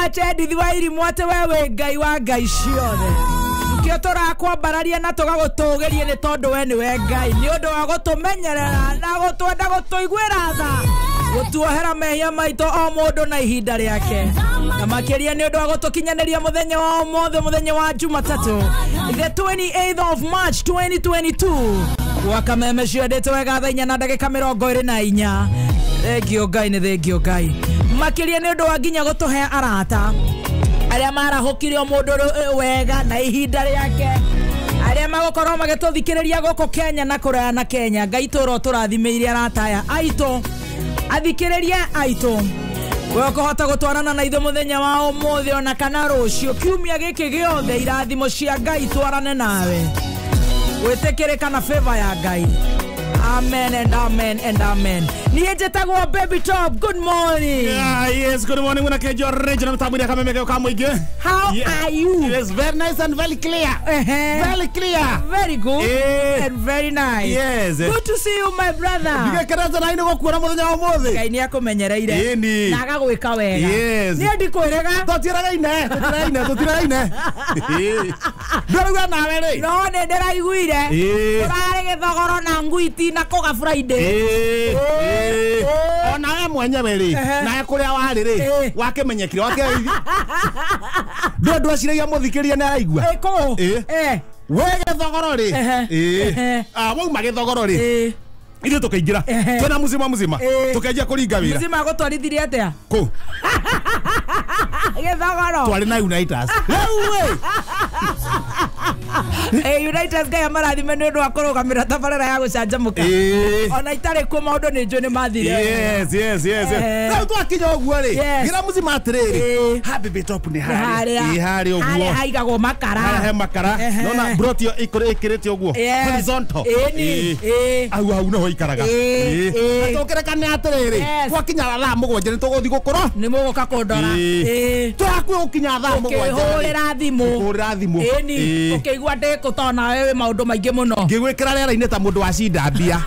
Edith wa Irimũ atĩ we wĩ Ngai wa ngai ciothe. Nĩkĩo tũrakwambararia na tũgagũtũgĩria nĩ tondũ we nĩwe Ngai, nĩ ũndũ wa gũtũmenyerera na gũtwenda gũtũiguĩra tha, gũtuohera mehia maitũ o mũndũ na ihinda rĩake, na makĩria nĩ ũndũ wa gũtũkinyanĩria mũthenya wa ũmũthĩ, mũthenya wa Jumatatũ, the 28th of March 2022. Gwaka meme ciendete wega thaa 4 na ndagĩka 24. Thengio Ngai, nĩ thengio Ngai makĩria nĩ ũndũ wa nginya gũtũhe arata arĩa marahũkire o mũndũ wega na ihinda rĩake, arĩa magũkorwo magĩtũthikĩrĩria gũkũ Kenya na kũraya na Kenya. Ngai tũro tũrathimĩire arata aya aitũ, athikĩrĩria aitũ, we ũkũhota gũtwarana na ithuĩ mũthenya wa ũmũthĩ ona kana rũciũ, kiumia gĩkĩ gĩothe, irathimo cia Ngai twarane nawe, gwĩtĩkĩrĩka na favor ya Ngai. Amen and amen and amen. Niĩ njĩtagwo Baby Top. Good morning. Yeah, yes, good morning. Mwana kejo regional mtambo ya kameme kwa mwingi. How are you? It is very nice and very clear. Very clear. Very good. And very nice. Yes. Good to see you, my brother. Ndigekereza na ine gokuona muthenya wa umuthi. Ngai ni akumenyereire. Na agagwika wega. Yes. Ni ndikwĩrega. Tũtiragaine, tũtiragaine, tũtiragaine. Ndĩraigua nawe rĩ. No nĩ ndĩraiguire. Ũrarĩ gĩthogoro na ngui na koga Friday. Ona we mwenyewe rĩ, nawe kũrĩa warĩ rĩ, wakĩmenyekire wake. Ndũ andũ aciragia mũthikĩria nĩ araigua. Kũ? We gĩthogoro rĩ. Wauma gĩthogoro rĩ. Ithuĩ tũkaingĩra. Twĩna muzima muzima. Tũkenjia kũringa wĩra. Muzima agũtwarithirie atĩa? Kũ? Gĩthogoro. Twarĩ na Unitas. Rĩu ĩ. Unitas Ngai amarathime nĩ ũndũ wa kũrũgamĩra tabarĩra ya gũcanjamũka. Ona itarĩ kuo maũndũ nĩ njũĩ nĩ mathire. Yes, yes, yes. Rĩu twakinya ũguo rĩ, ngira muzima atĩrĩrĩ, ha Baby Top nĩ harĩa. Ĩ harĩa ũguo. Harĩa haigagwo makara. Harĩa he makara. Nona broti ĩyo ĩkĩrĩte ũguo. Horizontal. Ĩni. Hau hau noho ikaraga. Na tũkĩrekane atĩrĩrĩ, twakinya thaa 7 nĩ tũgũthiĩ gũkũrwo. Nĩ mũgũka kũndora. Tũhakuhĩ gũkinya thaa 7. Ũkĩhũrĩra thimũ. Ũkĩhũrĩra thimũ. Ĩni. Ũkĩigua ndĩkũ tondũ nawe wĩ maũndũ maingĩ mũno. Ngĩgwĩkĩra rĩera-inĩ ta mũndũ wa cinda mbia.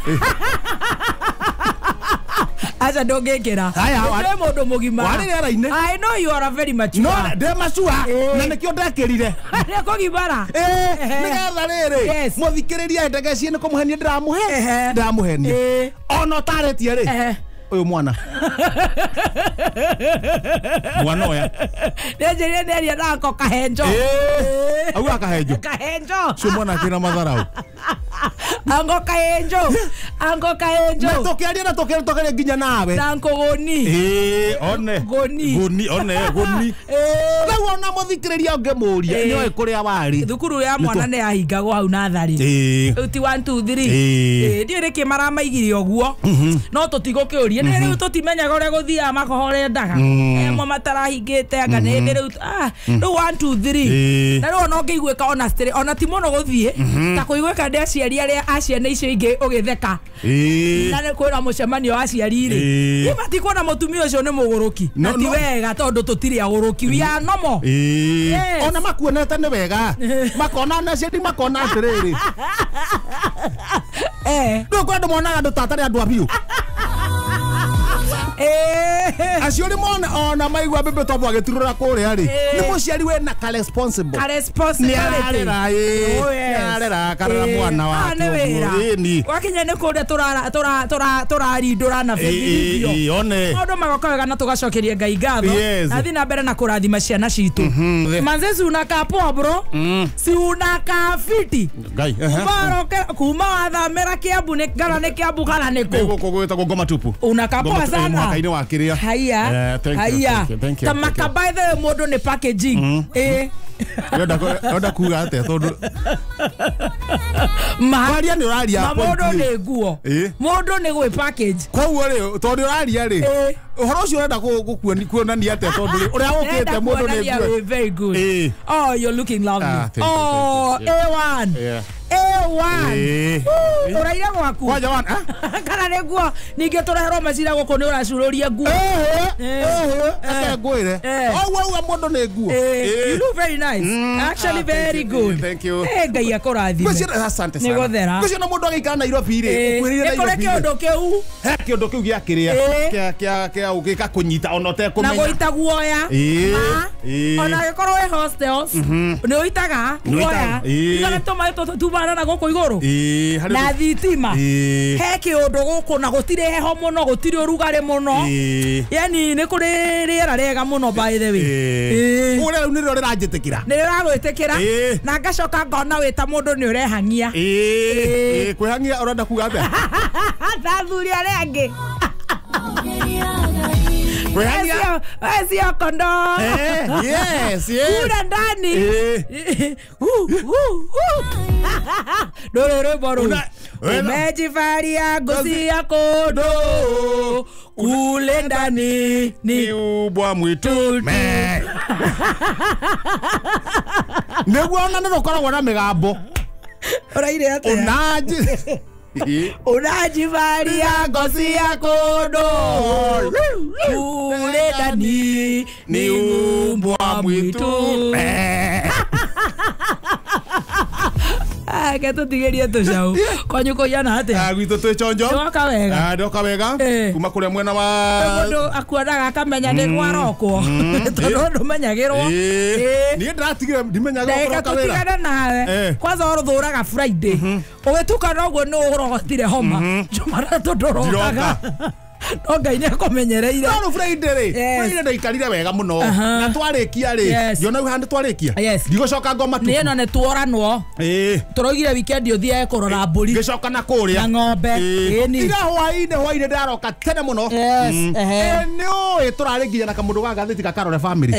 Aca ndũngĩkĩra. Wĩ mũndũ mũgima. Warĩ rĩera-inĩ. I know you are a very mature. No, ndĩ mature na nĩkĩo ndekĩrire. Nĩ kũgimara. Nĩgetha rĩrĩ, mũthikĩrĩria ndegeci nĩ kũmũhenia ndĩramũhe. Ndĩramũhenia. Ona ũtarĩtie rĩ. Ũyũ mwana. Mwana ũyũ. Nĩnjĩrire nĩaria na Uncle Kahenjo. Auga Kahenjo. Kahenjo. Ũcio mwana akĩna matharau. Uncle Kahenjo. Uncle Kahenjo. Na tũkĩaria na tũkĩaria nginya nawe. Na Uncle Goni. One. Goni. Goni, one, Goni. Rĩu ona mũthikĩrĩria ũngĩmũria nĩoĩ kũrĩa warĩ. Thukuru ya mwana nĩ yahingagwo hau natharĩ. Rĩu ti 1 2 3. Ndiũĩ nĩkĩ maramaigire ũguo. No tũtigũkĩũria. Nĩ rĩu tũtimenyaga ũrĩa gũthiaga makohora endaga. Amwe matarahingĩte anga nĩ hĩndĩ rĩu rĩu 1 2 3. Na rĩu ona ũngĩiguĩka ona still ona ti mũno gũthiĩ ta kũiguĩka ndĩ aciari arĩa a ciana icio ingĩ ũgĩtheka. Na nĩ kwĩra mũcemanio wa aciari rĩ. Nĩ matikuona mũtumia ũcio nĩ mũgũrũki. Na ti wega tondũ tũtirĩ agũrũki. We are normal. Ona makuonete nĩ wega. Makona na aciari makona atĩrĩrĩ. Rĩu kwĩ andũ monaga andũ ta atarĩ andũ a biũ. Acio nĩ mona ona maigua Baby Top agĩturũra kũrĩa rĩ, nĩ mũciari wĩna ka responsible. Ka responsibility. Nĩ ararera, nĩ ararera akarera mwana wake ũguo. Wakinya nĩ kũrĩa tũrarindũra na bĩbĩ. Maũndũ magoka wega na tũgacokeria Ngai ngatho. Na thiĩ na mbere na kũrathima ciana citũ. Manze si unakaa poa bro. Si unakaa fiti. Ngai. Kuma wathamĩra Kiambu nĩ kana nĩ Kiambu kana nĩ kũ? Gũkũ gwĩtagwo Ngoma Tupu. Unakaa poa sana. Mwaka-inĩ wa kĩrĩa. Haya. Haya. Ta maka by the way mũndũ nĩ packaging. Ũrenda kuga atĩa tondũ kwaria nĩ ũraria. Mũndũ nĩ nguo. Mũndũ nĩ gwĩ package. Koguo rĩ tondũ ũraria rĩ ũhoro ũcio ũrenda kuonania atĩa tondũ rĩ ũrĩa ũkĩte mũndũ nĩ nguo. Very good. Oh, you're looking lovely. Oh, A1. A1. Ũraire gwaku Kwanja wana kana nĩguo ningĩ tũreherwo macira gũkũ nĩ ũracururia nguo. Eke ngwĩre ũguo uga mũndũ nĩ nguo. You look very nice. Actually very good. Thank you. Ngai akũrathime. Asante sana. Nĩ gũthera. Ngwĩciria na mũndũ agĩikara Nairobi rĩ, ũkuhĩrĩirie Nĩ kũrĩ Nairobi. kĩũndũ kĩu. He kĩũndũ kĩu gĩa kĩrĩa kĩa kĩa ũgĩka kũnyita ona ũtekũmenya. Na gũita guoya. Ona angĩkorwo wĩ hostels nĩ ũitaga guoya. Tiga tũmaĩ tũtũ tumana na gũkũ igũrũ. Na thitima. He kĩũndũ gũkũ na gũtirĩ heho mũno, gũtirĩ ũrugarĩ mũno. Yani nĩ kũrĩ rĩera rĩega mũno by the way. Kũrĩa rĩu nĩrĩo rĩranjĩtĩkĩra. Nĩ rĩragwĩtĩkĩra. Na ngacoka ngona wĩ ta mũndũ nĩ ũrehang'ia. Kwĩhang'ia ũrenda kuga atĩa? Ta athuri arĩa angĩ. Kwĩhang'ia. Sio kondoo. Yes, yes. Kura ndani. Ndũrĩ rwĩmbo rũu. Umejivalia ngozi ya kondoo kule ndani ni ubwa mwitu. Nĩguo ona nĩ rũkoragwo na mĩgambo. Ũraire atĩa? Unajivalia ngozi ya kondoo kule ndani ni umbwa mwitu. Ke tũtigerie tũcau kwanyu kũiana atĩa? Gwitũ twĩ chonjo. Nĩwoka wega? Ndoka wega kuma kũrĩa mwena wa mũndũ akuonaga akamenya nĩ gwarokwo tondũ ndũmenyagĩrwo. Niĩ ndĩratigire ndimenyaga ndagĩka kũroka wĩra. Tũtigane nawe kwanza ũrũthũraga Friday ũgĩtuka noguo nĩ ũrogotire homa Jumatatũ ndũrokaga. No Ngai nĩ akũmenyereire. No Friday rĩ, Friday ndaikarire wega mũno na twarĩkia rĩ, ngĩona rĩu handũ twarĩkia ndigũcoka ngoma tu. Nĩ ĩno nĩ tuoranwo. Tũroigire weekend ũthiage kũrora mbũri. Ngĩcoka na kũrĩa na ng'ombe. Ira hwaĩ-inĩ ndaroka tene mũno. Nĩ ũĩ tũrarĩ nginya na kamũndũ ga ngathĩti gakarore family.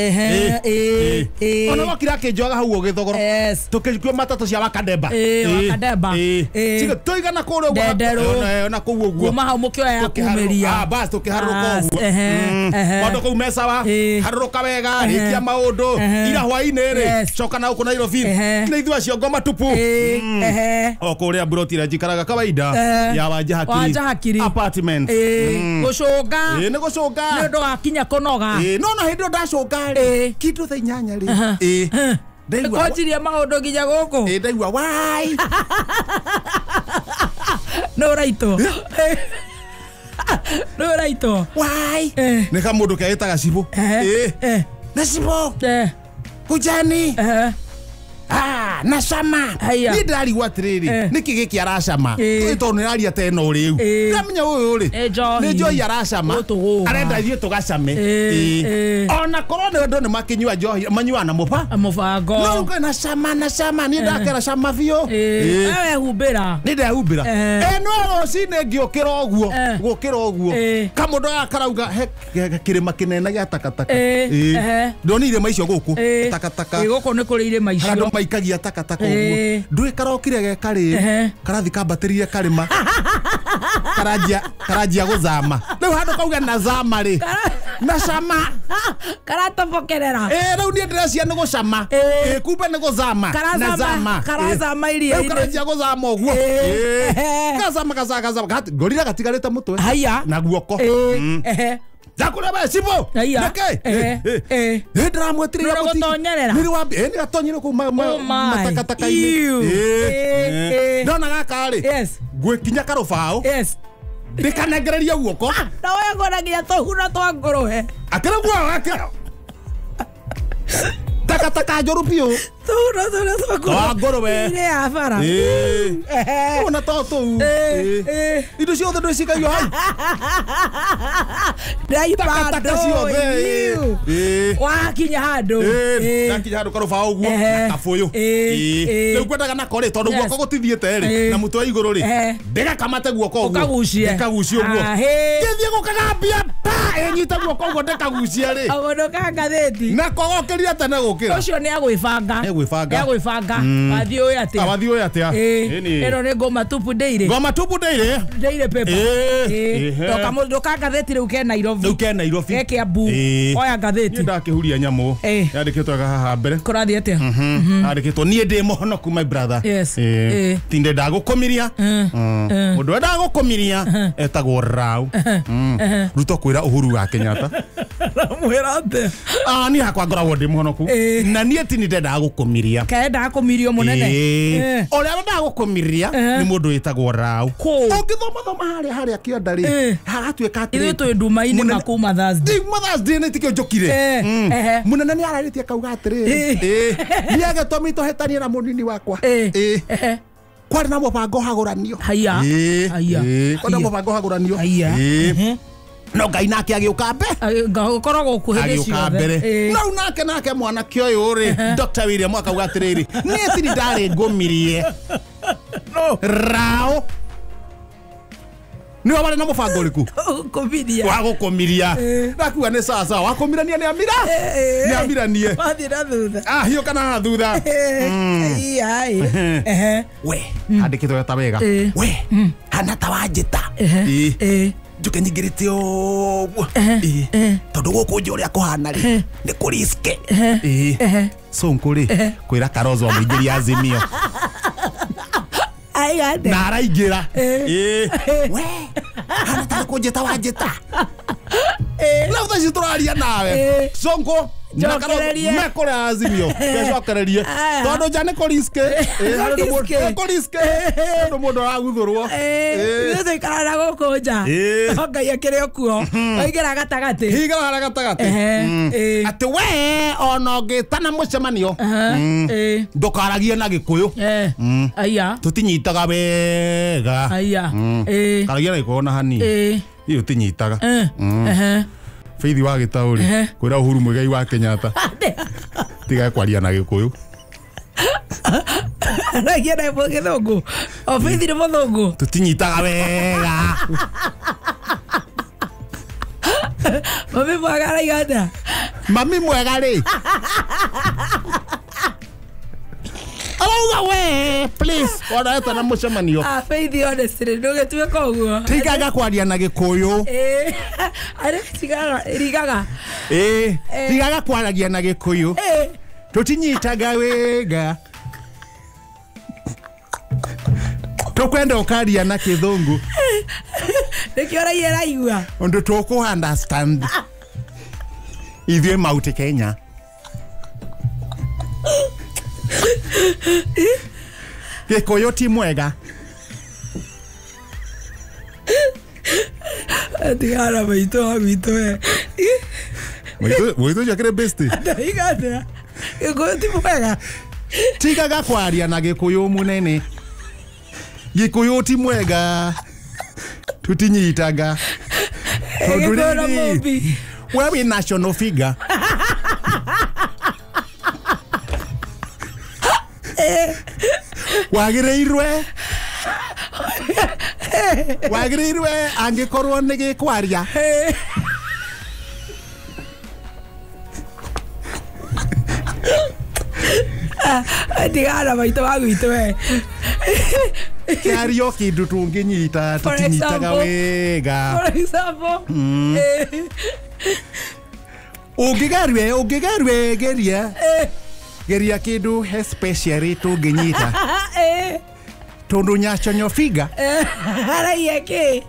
Ona wokire akĩnjoga hau ũgĩthogoro. Tũkĩkua matatũ cia Wakademba. Wakademba. Tũigana kũrĩa ũguo na kũu ũguo. Kuma hau mũkĩoya ya kumĩria. Bas tukiharũrũka ũguo maũndũ kũu mecawa harũrũka wega rĩkia maũndũ ira hwaĩ-inĩ rĩ coka na gũkũ Nairobi nĩ ithuĩ acio ngoma tupu o kũrĩa mburoti ĩrĩa njikaraga kawaida ya Wanja Hakiri apartment gũcũnga nĩ gũcũnga nĩ ũndũ wa kinya kũnoga. No na hĩndĩ ĩyo ndacũnga rĩ kĩndũ thaa inyanya rĩ ndaigua kwanjirie maũndũ nginya gũkũ ndaigua wai nĩ ũraitwo. Nĩ ũraitwo. Wai nĩ kamũndũ keĩtaga Cibũ. Na Cibũ kujani na cama. Niĩ ndĩrarigwo atĩrĩrĩ nĩkĩ gĩkĩ aracama tondũ nĩ aria ta ĩno rĩu ndĩramenya ũyũ rĩ nĩ njohi aracama arenda ithuĩ tũgacame ona korwo nĩ andũ nĩ makĩnyua njohi manyuaga na mũbango no rĩu na cama na cama niĩ ndakera cama biũ. Wehumbĩra. Nĩ ndehumbĩra. No rũcinĩ ngĩũkĩra ũguo gũkĩra ũguo kamũndũ gaka karauga he kĩrĩma kĩnene gĩa takataka. Ndonire irĩma icio gũkũ takataka. Gũkũ nĩ kũrĩ irĩma icio andũ maikagia takataka ũguo ndũĩ karokire ge karĩ karathi kambatĩrire karĩma karanjia gũthama rĩu handũ kauga na zama rĩ na cama karatobokerera. Rĩu niĩ ndĩrecia nĩ gũcama kumbe nĩ gũthama na zama karazama iria rĩu karanjia gũthama ũguo kazama kazama ngorire gatigarĩte mũtwe na guoko Zakura ba Cibũ nake nĩ ndĩramwetirĩra gũtonyerera nĩ nĩ gatonyere kũu matakataka-inĩ ndona gaka rĩ ngwĩkinya karũbaũ ndĩkanengererie guoko na we ngona nginya tũhuno twa ngũrũwe akĩrĩ guo akĩrĩ takataka njũru biũ tũhuno tũrĩa twa ngũrũwe ile ya bara ona to tũu indo ciothe ndwĩcikagia hau takataka ciothe wakinya handũ ndakinya handũ karũbaũ ũguo na kabũyũ rĩu ngwendaga nako rĩ tondũ guoko gũtithiĩte rĩ na mũtwe igũrũ rĩ ndĩgakamate guoko ũguo ndĩkagucie ũguo ngĩthiĩ gũkagambia pa ĩnyite guoko ũguo ndĩkagucie rĩ mũndũ ka ngathĩti nako gokĩrire tene gũkĩra ũcio nĩ agwĩbanga gwĩbanga. Ya gwĩbanga. Wathiĩ ũĩ atĩa? Wathiĩ ũĩ atĩa? Ĩno nĩ ngoma tupu daily. Ngoma tupu daily. Daily paper. Ndoka ngathĩti rĩu ke Nairobi. Rĩu ke Nairobi. Ke Kiambu. Oya ngathĩti. Niĩ ndakĩhuria nyamũ. Yandĩkĩtwo haha mbere. Kũrathiĩ atĩa? Yandĩkĩtwo niĩ ndĩ mũhonoku my brother. Yes. Tinde ndagũkũmiria. Mũndũ ũrĩa ndagũkũmiria etagwo Rau. Ruto kwĩra Uhuru wa Kenyatta. Mwĩra atĩa? Niĩ hakwa ngoragwo ndĩ mũhonoku. Na niĩ ti ndendaga gũkũmiria. Kendaga kũmirio mũnene. Ũrĩa wendaga gũkũmiria nĩ mũndũ wĩtagwo Rau. Ũngĩthoma thoma harĩa harĩa kĩanda rĩ, hagatuĩka atĩrĩ. Ithuĩ twĩ nduma-inĩ makuma Thursday. Thursday nĩ tikĩo njũkire. Mũnene nĩ ararĩtie akauga atĩrĩrĩ. Niĩ agĩtũmi tũhĩtanie na mũnini wakwa. Kwarĩ na mũbango hagũranio. Haiya. Kwarĩ na mũbango hagũranio. No Ngai nake agĩũka mbere. Ũkoragwo ũkuhĩ agĩũka mbere. No nake nake mwanake ũyũ rĩ, Dr. William akauga atĩrĩrĩ, niĩ tini ndarĩ ngũmirie. No. Rao. Nĩwe warĩ na mũbango ũrĩkũ? Gũkũmiria. Wa gũkũmiria. Ndakuga nĩ sawa sawa. Wakũmirania nĩ amira? Nĩ amiranie. Wathiĩ na thutha. Hiũka na thutha. We, handĩkĩtwo ta wega. We, hana ta wanjĩta. Njuke nyingĩrĩte ũguo. Tondũ gũkũ nja ũrĩa kũhana rĩ, nĩ kũriske. Sonko rĩ, kwĩra Kalonzo amũingĩrie Azimio. Na araingĩra. We, hana ta kũnjĩta wanjĩta. Rĩu thaa ici tũraria nawe. Sonko na Kalonzo mekũrĩa Azimio. Kecokererie. Tondũ nja nĩ kũriske. Nĩ kũriske. Tondũ mũndũ araguthũrwo. Ithuĩ tũikaraga gũkũ nja. No Ngai akĩrĩ o kuo. Waingĩra gatagatĩ. Hingĩra harĩa gatagatĩ. Atĩ we ona ũngĩtana mũcemanio ndũkaragie na Gĩkũyũ. Aya. Tũtinyitaga wega. Aya. Karagia na Gĩkũyũ na hanini. Iyo ũtinyitaga. Faith wa Gĩtaũ rĩ, kwĩra Uhuru Muigai wa Kenyatta tiga kwaria na Gĩkũyũ. Aragia na Gĩthũngũ. O Faith nĩ mũthũngũ. Tũtinyitaga wega. Mami mwega araiga atĩa? Mami mwega rĩ, arauga we please ona etana mũcemanio. Faith honestly ndũgĩtuĩka ũguo. Tigaga kwaria na Gĩkũyũ. Arĩ tigaga rigaga. Tigaga kwaragia na Gĩkũyũ. Tũtinyitaga wega. Tũkwenda ũkaria na Kĩthũngũ. Nĩkĩo ũraigua raigua. Ũndũ tũkũ understand. Ithuĩ Mount Kenya. Gĩkũyũ ti mwega. Tigana maitũ wa gwitũ we. Maitũ njakĩrĩ besti. Ndaiga atĩa? Gĩkũyũ ti mwega. Tigaga kwaria na Gĩkũyũ mũnene. Gĩkũyũ ti mwega. Tũtinyitaga. Tondũ rĩrĩ, we wĩ national figure. Wagĩrĩirwe wagĩrĩirwe angĩkorwo nĩ gĩkwaria. Tigana maitũ wa gwitũ we. Kĩario kĩndũ tũngĩnyita tũtinyitaga wega. For example, ũngĩgerue geria geria kĩndũ he special tũngĩnyita. Tondũ nyaconyo figa. Araiya kĩ?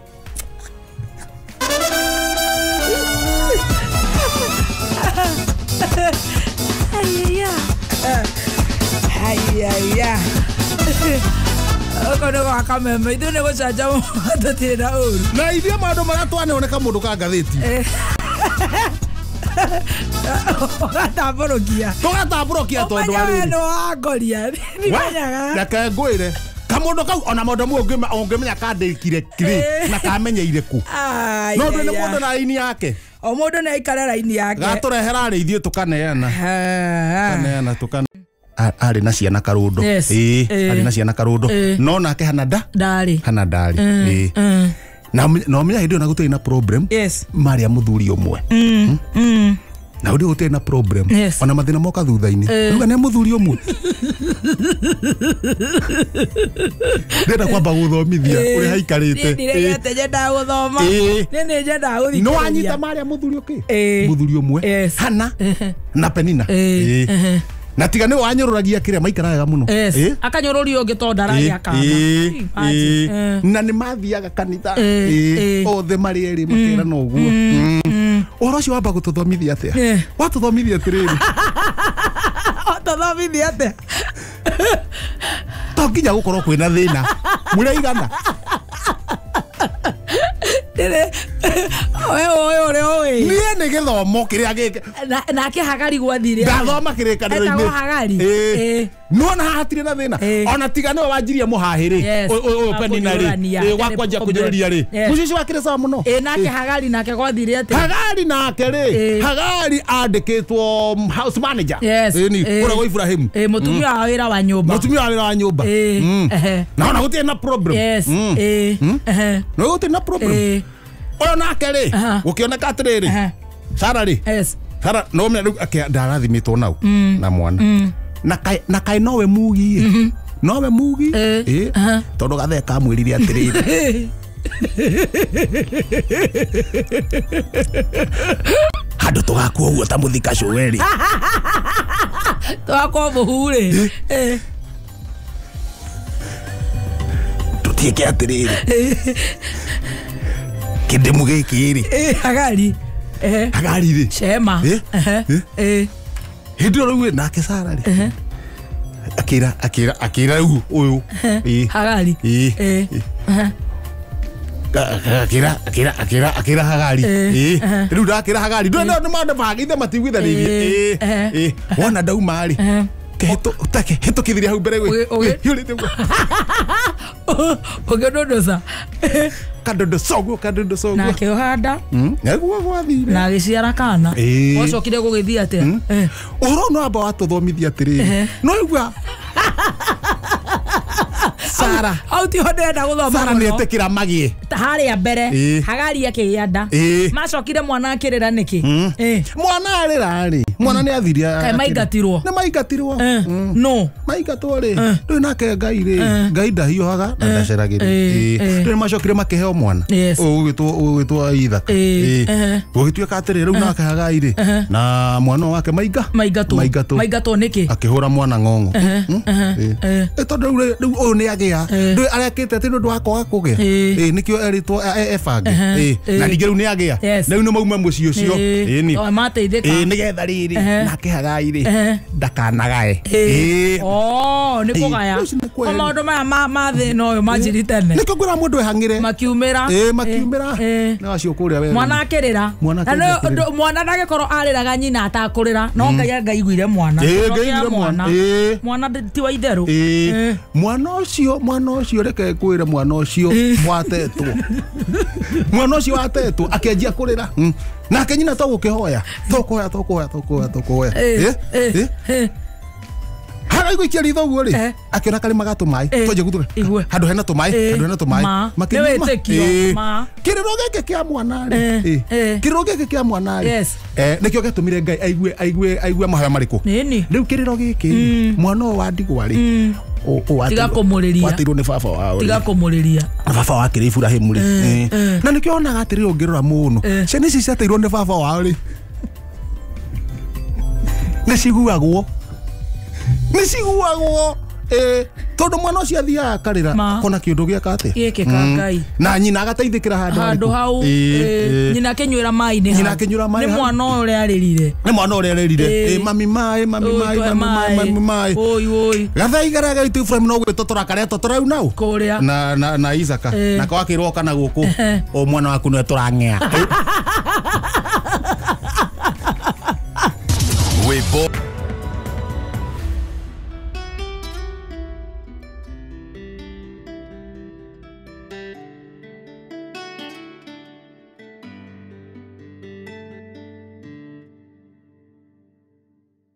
Haiya. Haiya. Ũko nĩ gwa kameme ithuĩ nĩ gũcanjamũka tũtirĩ na ũru. Na ithuĩ maũndũ marĩa twanoneka mũndũ ka ngathĩti. Ũgatambũrũkia. Tũgatambũrũkia tondũ wa rĩrĩ. Ũmenye we nĩ wangoria. Ndimenyaga. Reke ngwĩre. Kamũndũ kau ona mũndũ ũmwe ũngĩmenya kandĩkire kĩrĩ na kamenyeire kũ. No ndũ nĩ mũndũ na raini yake. O mũndũ nĩ aikare raini yake. Gatũrehera rĩ ithuĩ tũkaneana. Kaneana tũkana. Arĩ na ciana Karũndũ. Arĩ na ciana Karũndũ. No nake hana nda? Ndarĩ. Hana ndarĩ. Na no menya hĩndĩ ĩyo na gũtirĩ na problem. Yes. Marĩa mũthuri ũmwe. Na ũndũ ũtarĩ na problem. Yes. Ona mathĩna moka thutha-inĩ. Rĩu nĩ mũthuri ũmwe. Ndĩrenda kwamba gũthomithia ũrĩa haikarĩte. Ndiregete nyendaga gũthoma. Niĩ nĩ nyendaga gũthikĩrĩria. No wanyita marĩa mũthuri ũkĩ? Mũthuri ũmwe. Hana na Penina. Na tiga nĩ wanyũrũragia kĩrĩa maikaraga wega mũno. Akanyũrũria ũngĩ tondũ ndaragĩa kana. Na nĩ mathiaga kanitha. Othe marĩ erĩ makerana ũguo. Ũhoro ũcio wamba gũtũthomithia atĩa? Watũthomithia atĩrĩrĩ. Tũthomithia atĩa? To nginya gũkorwo kwĩna thĩna. Mũraigana. We ũĩ ũrĩa ũĩ. Niĩ nĩ gĩthomo kĩrĩa gĩkĩ. Nake Hagari gwathire. Ndathoma kĩrĩkanĩro-inĩ. Etagwo Hagari. Nĩwona haha hatirĩ na thĩna. Ona tiga nĩwe wanjirie mũhahĩ rĩ. Ũyũ Penina rĩ. Wakwanjia kũnyũrũria rĩ. Mũciĩ ũcio wakĩrĩ sawa mũno. Nake Hagari nake gwathire atĩa? Hagari nake rĩ. Hagari andĩkĩtwo house manager. Kũrĩa gwa Ibrahim. Mũtumia wa wĩra wa nyũmba. Mũtumia wa wĩra wa nyũmba. Na ona gũtirĩ na problem. Na gũtirĩ na problem. Ũyũ nake rĩ gũkĩoneka atĩrĩrĩ. Sara rĩ. Sara no menya rĩu ndarathimĩtwo nau na mwana. Na kaĩ nowe mugi. Nowe mugi. Tondũ gathee kamwĩrire atĩrĩrĩ. Handũ tũgakua ũguo ta mũthika cũwe rĩ. Tũgakua mũhu rĩ. Tũtiĩke atĩrĩrĩ. Kĩndĩmu gĩkĩ rĩ. Hagari. Hagari rĩ. Shema. Hĩndĩ ĩyo rĩu nake Sara rĩ. Akĩra akĩra akĩra rĩu ũyũ. Hagari. Akĩra akĩra akĩra akĩra Hagari. Rĩu ndakĩra Hagari. Ndũ nĩ maũndũ magithe matiguithanĩirie. Wona ndauma rĩ. Hĩtũkithirie hau mbere gwĩ. Hiũrĩte ũguo. Ũkĩndondoca. Kadondo soguo kadondo soguo. Na akĩũhanda. Nĩguo gwathire. Na agĩciara kana. Gwacokire gũgĩthiĩ atĩa? Ũhoro no amba watũthomithia atĩrĩrĩ. No igua Sara. Hau tiho ndĩrenda gũthoma. Sara nĩetĩkĩra magĩe. Harĩa mbere Hagari akĩgĩa nda. Macokire mwana akĩrĩra nĩkĩ? Mwana arĩra rĩ. Mwana nĩ athire. Kaĩ maingatirwo? Nĩ maingatirwo. No. Maingatwo rĩ. Rĩu nake Ngai rĩ. Ngai ndahiũhaga na ndaceragĩra. Rĩu macokire makĩheo mwana. Ũgwĩtwo Ithaka. Gũgĩtuĩka atĩrĩ rĩu nake Hagari rĩ. Na mwana wake maingatwo. Maingatwo nĩkĩ? Akĩhũra mwana ng'ong'o. Tondũ rĩu ũyũ nĩ agĩa. Rĩu arekĩte atĩ nĩ ũndũ wa kwaga kũgĩa. Nĩkĩo erĩtwo ebange. Na ningĩ rĩu nĩ agĩa. Rĩu nĩ mauma mũciĩ ũcio. Mateithĩka. Nĩgetha rĩrĩ nake Hagai rĩ ndakanagae. Nĩ kũgaya. Maũndũ maya ma thĩna ũyũ manjiri tene. Nĩkĩo ngwĩra mũndũ ehang'ĩre. Makiumĩra. Makiumĩra. Na acio kũrĩa werũ. Mwana akĩrĩra. Mwana ndagĩkorwo arĩraga nyina atakũrĩra. No Ngai angaiguire mwana. Mwana. Mwana ti wa itherũ. Mwana ũcio mwana ũcio reke ngwĩre mwana ũcio watetwo. Mwana ũcio watetwo akĩanjia kũrĩra. Nake nyina to gũkĩhoya. Tũkũhoya tũkũhoya tũkũhoya tũkũhoya. Hagai gũikia ritho ũguo rĩ. Akĩona karĩma ga tũmaĩ. Twanjia gũthura. Handũ hena tũmaĩ, handũ hena tũmaĩ. Makĩnyua. Kĩrĩro gĩkĩ kĩa mwana rĩ. Kĩrĩro gĩkĩ kĩa mwana rĩ. Nĩkĩo gĩatũmire Ngai aigue aigue aigue mahoya marĩkũ. Rĩu kĩrĩro gĩkĩ mwana ũyũ wa ndigwa rĩ. Tiga kũmũrĩria. Wateirwo nĩ baba wao. Tiga kũmũrĩria. Baba wake rĩ Ibrahim rĩ. Na nĩkĩo onaga atĩrĩ ũngĩrora mũno. Ciana ici ciateirwo nĩ baba wao rĩ. Nĩ ciguagwo. Nĩ ciguagwo. Tondũ mwana ũcio athiaga akarĩra akona kĩũndũ gĩeka atĩa? Gĩkĩka Ngai. Na nyina agateithĩkĩra handũ hau. Nyina akĩnyuĩra maĩ nĩ hau. Nyina akĩnyuĩra maĩ. Nĩ mwana ũyũ ũrĩa arĩrire. Nĩ mwana ũrĩa arĩrire. Mami maĩ, mami maĩ, mami maĩ, mami maĩ. Oi oi. Gathai karĩa gaitũ Ibrahim no gwĩtotora karĩa totora rĩu nau. Kũrĩa. Na Isaka. Nako akĩrwo kana gũkũ. O mwana waku nĩwe tũrang'ea. Rwĩmbo.